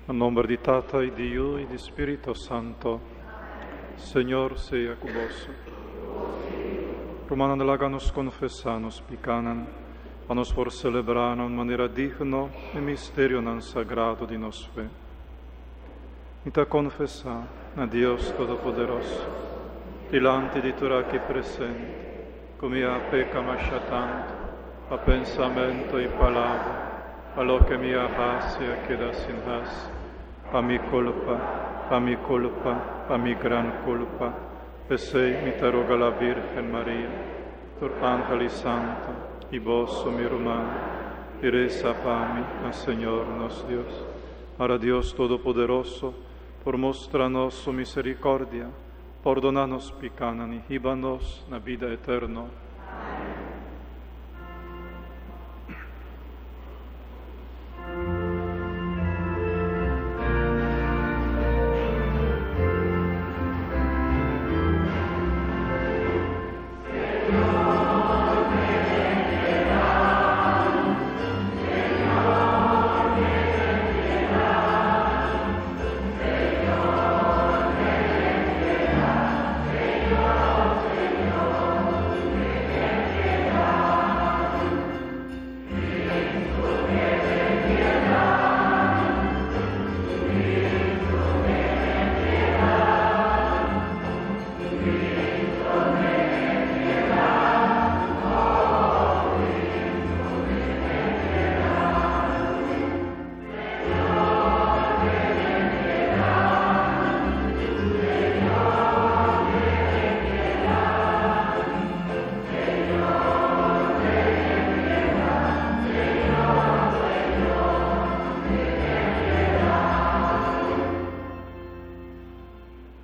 Na nomber di Tata y di Yu y di Spirito Santo. Señor sea cu boso. Rumannan, laga nos confesa nos picanan, pa nos por celebra na un manera digno e misterionan sagrado di nos fe. Mi ta confesa na Dios Todopoderoso, dilanti di tur aki presente, cu mi a peca masha tanto, pa pensamento y palabra, pa loke mi a haci a keda sin haci, pa mi culpa, pa mi culpa, pa mi gran culpa. P'esey mi ta roga la Virgen Maria, tur angel y santo, y boso, mi ruman, y reza pa mi na Señor nos Dios. Ora Dios Todopoderoso por mustra nos su misericordia, pordona nos picanan y hiba nos na bida eterno.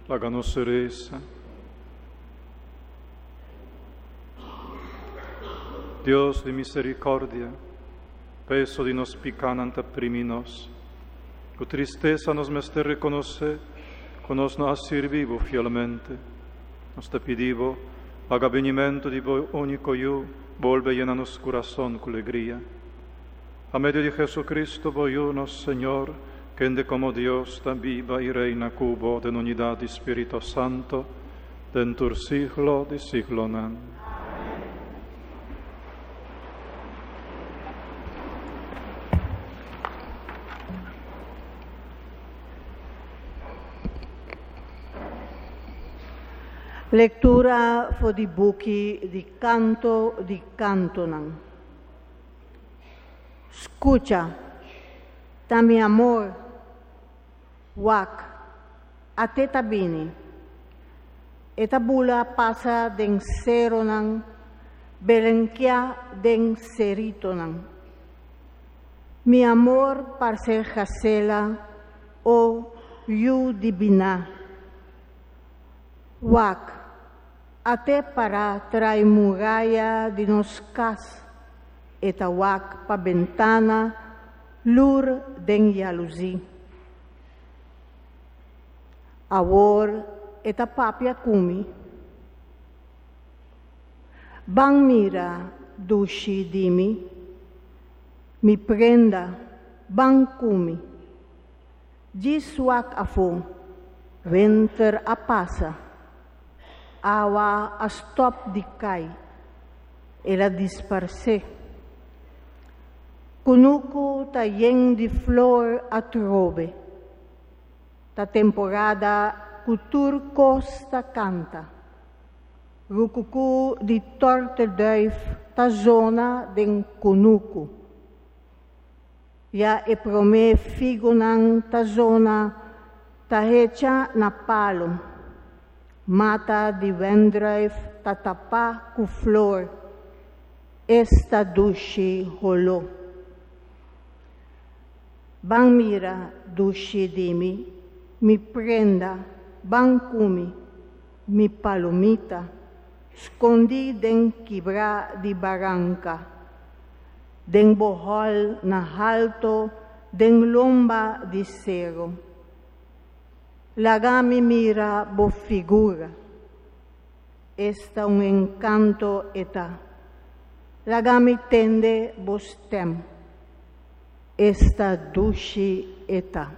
Laga nos resa. Dios di misericordia, peso di nos picanan ta primi nos. Cu tristesa nos mester reconoce cu nos no a sirbi Bo fielmente. Nos ta pidi Bo, laga benimento di Bo unico Yu bolbe yena nos curason cu legria. Pa medio di Jesucristo Bo Yu, nos Señor, kende como Dios ta biba y reina cu Bo den unidad di Spirito Santo, den tur siglo di siglonan. Lectura for di buki di Canto di Cantonan. Scucha, ta mi amor, wak, ate ta bini. E ta bula pasa den seronan, belenkia den seritonan. Mi amor parce gacela o yu di biná. Wak, ate para trai muraya di nos cas, e ta wak pa bentana, lur den yaluzi. Awor e ta papia cu mi. Ban mira, dushi di mi, mi prenda, ban cu mi. Djis wak afó, winter a pasa. Awa a stòp di kai, el a disparsé. Kunuku ta yen di flor atrobe. Ta temporada ku tur kos ta kanta. Rukuku di tòrteldùif ta zona den kunuku. Ya e promé figonan ta zona ta hecha na palu. Mata di wendruif ta tapá ku flor. Esta dushi holó. Ban mira, dushi di mi, mi prenda, ban ku mi, mi palomita, skondí den kibrá di baranka. Den bo hòl na halto den lomba di sero. Laga mi mira bo figura. Esta un enkanto e ta. Laga mi tende bo stèm. Esta dushi e ta.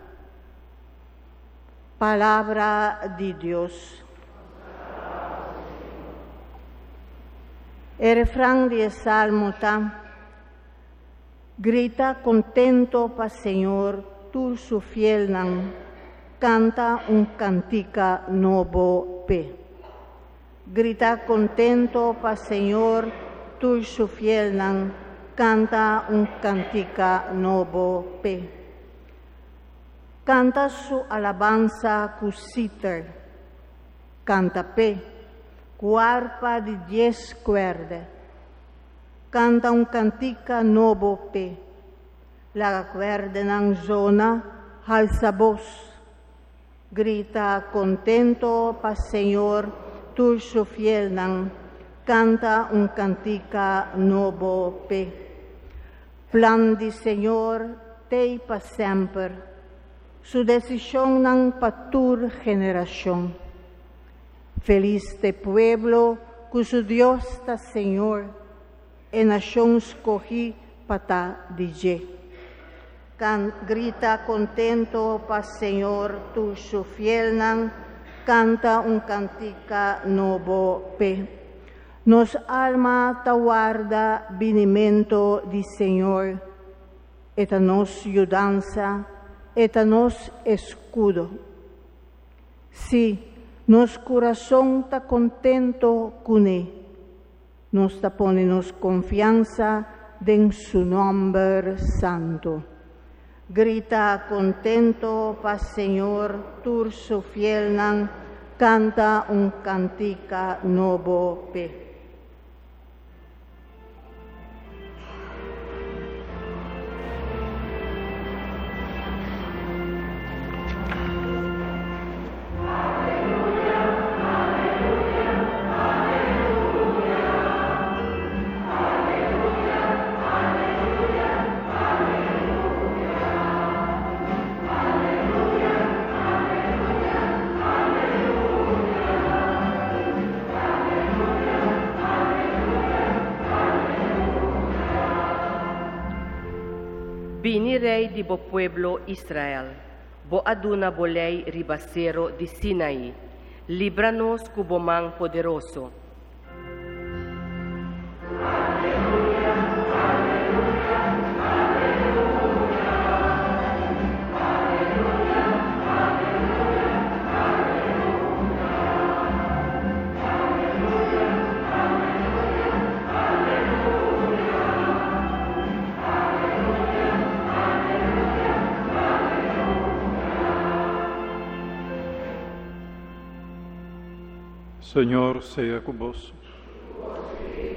Palabra di Dios. E refran di e salmo ta, Grita contento pa Señor tur su fielnan, canta un cantica nobo p'e. Grita contento pa Señor tur su fielnan, canta un cantica nobo p'e. Canta su alabansa cu citer, canta p'e, cu arpa di dies cuerde. Canta un cantica nobo p'e, laga cuerdenan zona, halsa bos. Grita contento pa Señor tur su fielnan, canta un cantica nobo p'e. Plan di Señor t'ei pa semper, su decisionnan pa tur generacion. Feliz t'e pueblo cu su Dios ta Señor, e nacion scogi pa ta di dje. Can grita contento pa Señor tur su fielnan, canta un cantica nobo p'e. Nos alma ta warda binimento di Señor, e ta nos yudansa, e ta nos escudo. Sí, nos curason ta contento cune. Nos ta pone nos confiansa den su nomber santo. Grita contento pa Señor tur su fielnan, canta un cantica nobo p'e. Bini Rey di bo pueblo Israel, bo a duna bo ley riba sero di Sinaí. Libra nos cu bo man poderoso. Señor sea cu boso.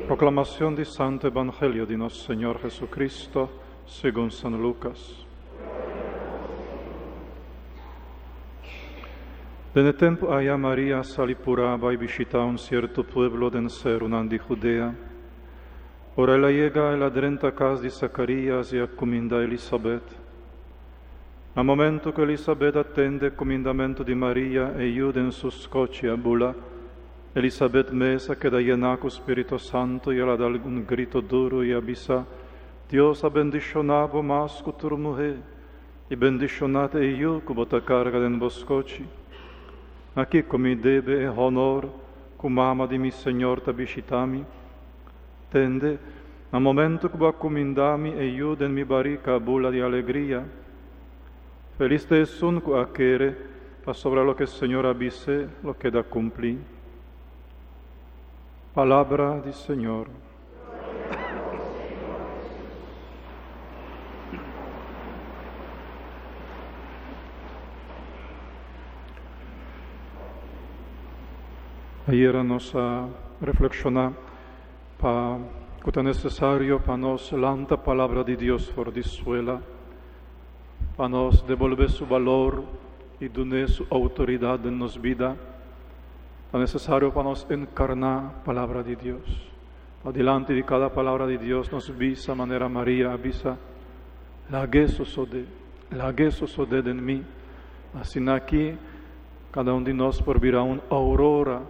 Proclamación di Santo Evangelio di nos Señor Jesucristo segun San Lucas. Den e tempo aya Maria a sali purá bai bishitá un cierto pueblo den serunan di Judea. Ora el a yega, el a drenta cas di Zacarías i a cuminda Elisabet. Na momento cu Elisabet a tende e cumindamento di Maria, e yu den su scochi a bula. Elisabet mes a keda yená cu Spirito Santo i el a dal un grito duru i a bisa, Dios a bendishoná bo mas cu tur muhé, i bendishoná ta e yu cu bo ta carga den bo scochi. Na kico mi debe e honor cu mama di mi Señor ta bishitá mi? Tende, na momento ku bo a kumindá mi e yu den mi barika a bula di alegria. Felis ta esun ku a kere, pasobra loke Señor a bis'é lo keda kumplí. Palabra di Señor. Ayera nos a reflekshoná pa ku ta nesesario pa nos lanta Palabra di Dios for di suela, pa nos debolbé su balor i dun'é su outoridat den nos bida. Ta nesesario pa nos enkarná Palabra di Dios, pa dilanti di kada Palabra di Dios nos bisa manera Maria a bisa, Lag'é sosodé, lag'é sosodé den mi. Asina aki Cada un di nos por bira un aurora,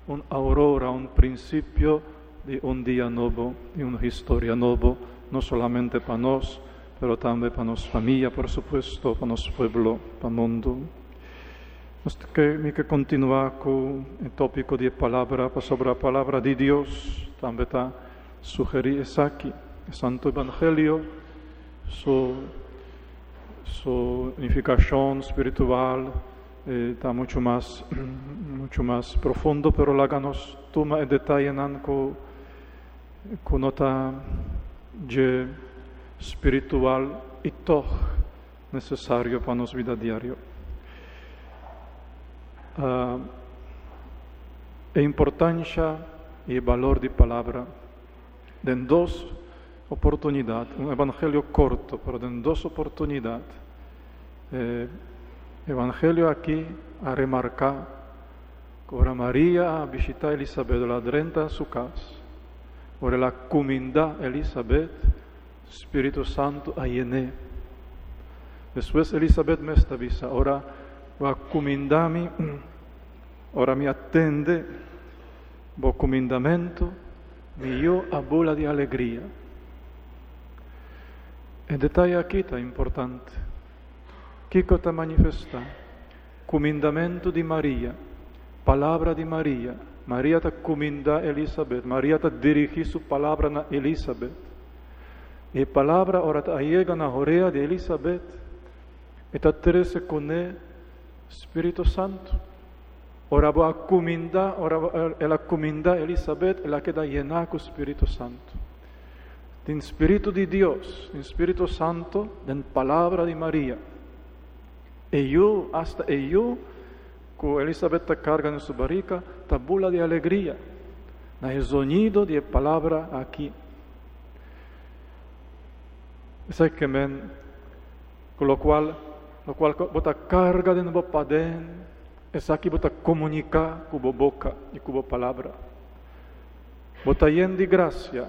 un aurora, un principio di un dia nobo, di un historia nobo, no solamente pa nos, pero tambe pa nos famia, por supuesto, pa nos pueblo, pa mundo. Nos ke mi ke kontinuá ku e tópiko di e palabra pasobra palabra di Dios tambe ta sugerí esaki. E Santo Evangelio su su nifikashon spiritual ta muchu mas muchu mas profundo, pero laga nos tuma e detayenan ku ku no ta dje spiritual i tòg nesesario pa nos bida diario. E importansha i e balor di palabra den dos oportunidat, un evangelio korto, pero den dos oportunidat e evangelio aki a remarká ku ora Maria a bishitá Elisabet, el a drenta su kas, ora el a kumindá Elisabet, Spiritu Santu a yen'é. Despues Elisabet mes ta bisa, Ora bo a kumindá mi, ora mi a tende bo kumindamentu, mi yu a bula di alegria. E detaye aki ta importante. Kiko ta manifestá? Kumindamentu di Maria, palabra di Maria. Maria ta kumindá Elisabet, Maria ta dirigí su palabra na Elisabet. E palabra ora ta yega na horea di Elisabet, e ta trese kuné Spiritu Santu. Ora bo a kumindá, ora el a kumindá Elisabet, el a keda yená ku Spiritu Santu. Tin Spiritu di Dios, tin Spiritu Santu den palabra di Maria. E yu, asta e yu ku Elisabet ta karga den su barika, ta bula di alegria na e zonido di e palabra aki. Esaki ke men ku lokual lokual ku bo ta karga den bo paden, esaki bo ta komuniká ku bo boka i ku bo palabra. Bo ta yen di grasia,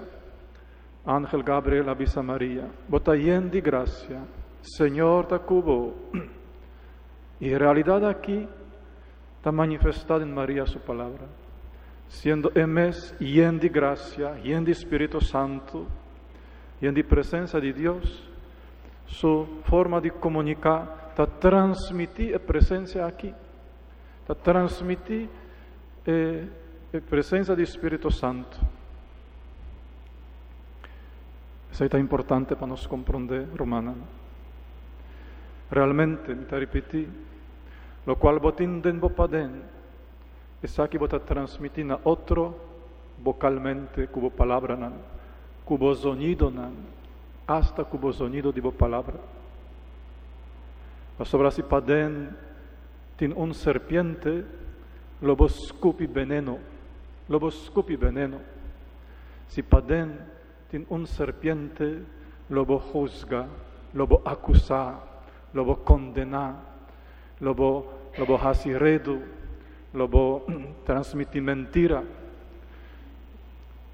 Angel Gabriel a bisa Maria, Bo ta yen di grasia, Señor ta ku bo. I e realidat aki ta manifestá den Maria su palabra, siendo e mes yen di grasia, yen di Spiritu Santu, yen di presensia di Dios, su forma di komuniká ta transmití e presensia aki, ta transmití e presensia di Spiritu Santu. Esei ta importante pa nos komprondé, rumannan. Realmente, mi ta ripití, lokual bo tin den bo paden, esaki bo ta transmití na otro bokalmente ku bo palabranan, ku bo zonidonan, asta ku bo zonido di bo palabra. Pasobra si paden tin un serpiente, lo bo skupi beneno, lo bo skupi beneno. Si paden tin un serpiente, lo bo husga, lo bo akusá, lo bo kondená, lo bo lo bo hasi redu, lo bo transmití mentira.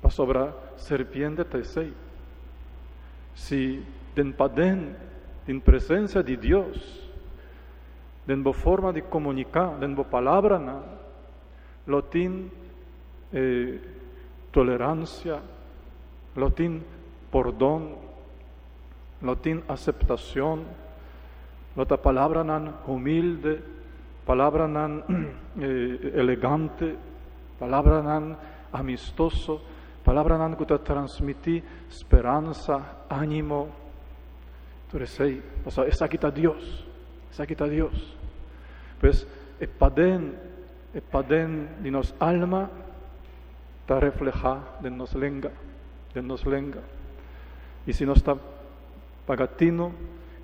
Pasobra serpiente ta esei. Si den paden tin presensia di Dios, den bo forma di komuniká, den bo palabranan, lo tin e toleransia, lo tin pordon, lo tin aseptashon, lo ta palabranan humilde, palabranan elegante, palabranan amistoso, palabranan ku ta transmití speransa, ánimo. Tur esei, pasobra esaki ta Dios, esaki ta Dios. Pues e paden E paden di nos alma ta reflehá den nos lenga, den nos lenga. I si nos ta paga tino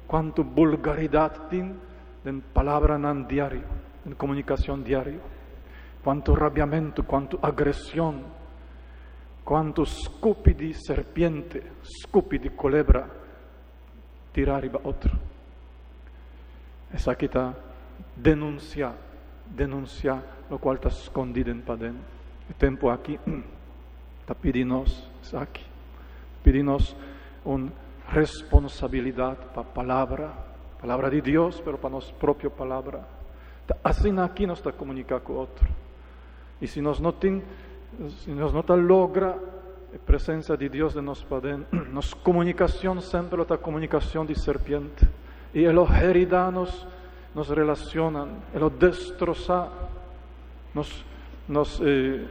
kuantu bulgaridat tin den palabranan diario, den komunikashon diario, kuantu rabiamentu, kuantu agresion, kuantu skupi di serpiente, skupi di kolebra tirá riba otro. Esaki ta denunsiá, denunsiá lokual ta skondí den paden. E tempu aki ta pidi nos esaki, pidi nos un responsabilidat pa palabra, palabra di Dios, pero pa nos propio palabra. Ta asina aki nos ta komuniká ku otro. I si nos no tin, si nos no ta logra e presensia di Dios den nos paden, nos komunikashon semper lo ta komunikashon di serpiente. I e lo heridá nos. nos relacionnan, e lo destrosa nos nos eh,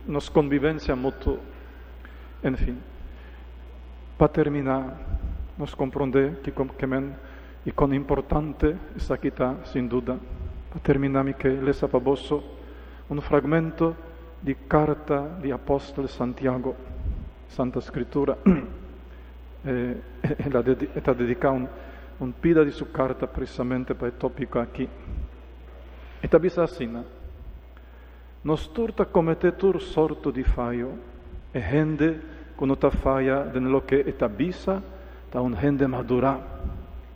nos convivencia mutuo. En fin, pa termina, nos compronde kico ke men y con importante esaki ta, sin duda. Pa termina mi ke lesa pa boso un fragmento di carta di apostel Santiago, Santa Scritura. El a e ta dedica un un pida di su carta precisamente pa e topico aki. E ta bisa asina, Nos tur ta kometé tur sorto di fayo. E hende ku no ta faya den loke e ta bisa ta un hende madurá,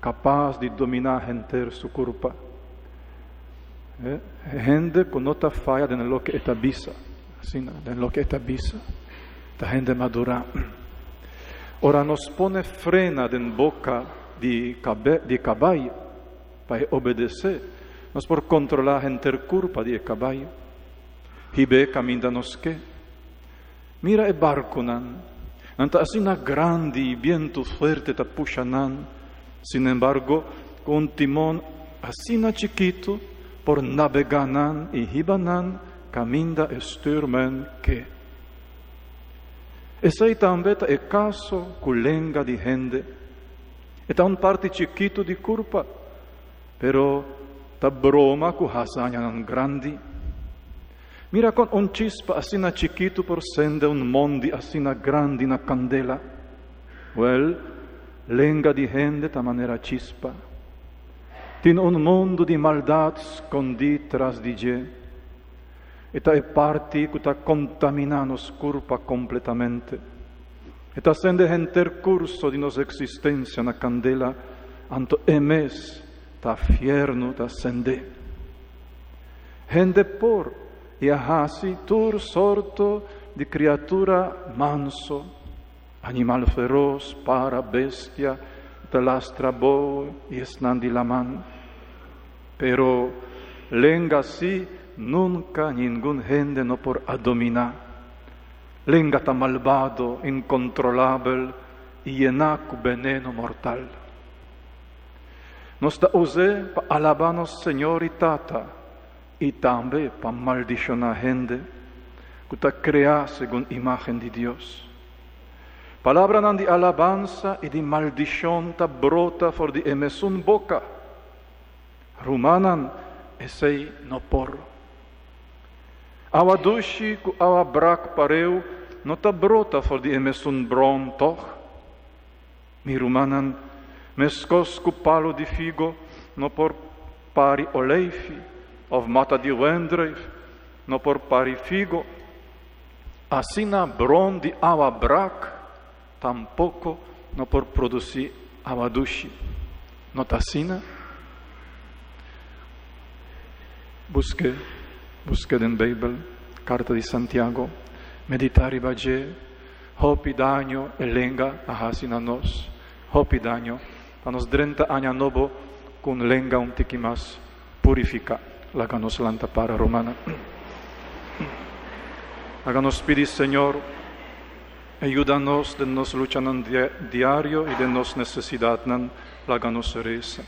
kapas di dominá henter su kurpa. E hende ku no ta faya den loke e ta bisa, asina, den loke e ta bisa, ta hende madurá. Ora nos pone frena den boka di di kabai, Pa e obedesé, nos por kontrolá henter kurpa di e kabai, hib'é kaminda nos ke. Mira e barkunan, nan ta asina grandi i bientu fuerte ta pusha nan. Sinembargo, ku un timon asina chikitu por nabegá nan i hiba nan kaminda e stürmen ke. Esei tambe ta e kaso ku lenga di hende. E ta un parti chikitu di kurpa, pero ta broma ku hazañanan grandi. Mira kon un chispa asina chikitu por sende un mondi asina grandi na kandela. Wèl, lenga di hende ta manera chispa. Tin un mundu di maldat skondí tras di dje. E ta e parti ku ta kontaminá nos kurpa kompletamente. E ta sende henter kurso di nos eksistensia na kandela, anto e mes ta fiernu ta sende. Hende por i a hasi tur sorto di kriatura manso, animal feros, para, bestia, ta lastra bo i esnan di laman. Pero lenga si nunka ningun hende no por a dominá. Lenga ta malbado, inkontrolabel i yená ku beneno mortal. Nos ta us'é pa alabá nos Señor i Tata i tambe pa maldishoná hende ku ta kreá segun imágen di Dios. Palabranan di alabansa i di maldishon ta brota for di e mesun boka. Rumannan, esei no por. Awa dushi ku awa brak pareu no ta brota for di e mesun bron, tòg? Mi rumannan, meskos ku palu di figo no por pari oleifi, òf mata di wendruif no por pari figo, asina bron di awa brak tampoko no por produsí awa dushi. No ta asina? Busk'é, busk'é den Beibel, karta di Santiago, meditá riba dje, hopi daño e lenga a hasi na nos, hopi daño, pa nos drenta aña nobo ku un lenga un tiki mas purifiká. Laga nos lanta para, rumannan. Laga nos pidi Señor. E yuda nos den nos luchanan diario i den nos nesesidatnan, laga nos resa.